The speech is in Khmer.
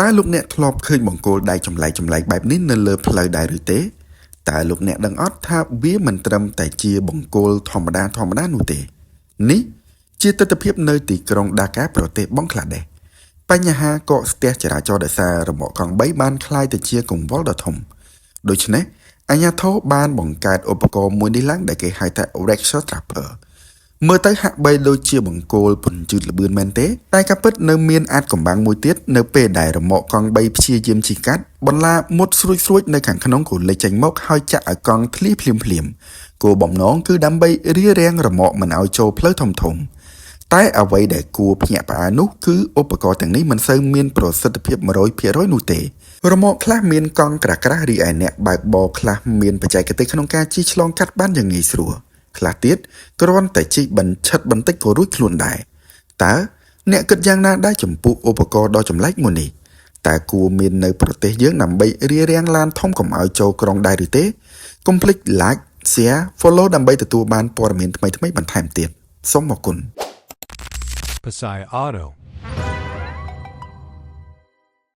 តើលោកអ្នកធ្លាប់ឃើញបង្គោលដែកចម្លែកចម្លែកបែបនេះនៅលើផ្លូវដែរឬទេតើលោកអ្នកដឹងអត់ថាវាមិនត្រឹមតែជាបង្គោលធម្មតាធម្មតានោះទេនេះជាទស្សនវិជ្ជានៅទីក្រុងដាកាប្រទេសបង់ក្លាដេសបញ្ហាកកស្ទះចរាចរណ៍ដោយសាររមាក់កង់3បានក្លាយទៅជាកង្វល់ដ៏ធំដូច្នេះអាជ្ញាធរបានបង្កើតឧបករណ៍មួយនេះឡើងដែលគេហៅថា Rickshaw Trapper មើលទៅហាក់បីដូចជាបង្គោលពន្យឺតល្បឿនមែនទេតែការពិតនៅមានអាចកំបាំងមួយទៀតនៅពេលដែលរមាក់កង់3ព្យាយាមជិះកាត់បន្លាមុតស្រួចស្រួចនៅខាងក្នុងក៏លេចចេញមកហើយចាក់ឲ្យកង់ធ្លាយភ្លាមភ្លាមគោលបំណងគឺដើម្បីរារាំងរមាក់មិនឲ្យចូលផ្លូវធំធំតែអ្វីដែលគួរភ្ញាក់ផ្អើលនោះគឺឧបករណ៍ទាំងនេះមិនសូវមានប្រសិទ្ធភាព100%នោះទេរមាក់ខ្លះមានកង់ក្រាស់ក្រាស់រីឯអ្នកបើកបរខ្លះមានបច្ចេកទេសក្នុងការជិះឆ្លងកាត់បានយ៉ាងងាយស្រួលខ្លះទៀតគ្រាន់តែជិះបញ្ឆិតបន្តិចក៏រួចខ្លួនដែរតើអ្នកគិតយ៉ាងណាដែរចំពោះឧបករណ៍ដ៏ចម្លែកមួយនេះតើគួរមាននៅប្រទេសយើងដើម្បីរារាំងឡានធំកុំឲ្យចូលក្រុងដែរឬទេកុំភ្លេច like, share, follow ដើម្បីទទួលបានព័ត៌មានថ្មីៗបន្ថែមទៀតសូមអរគុណ Pasai Auto.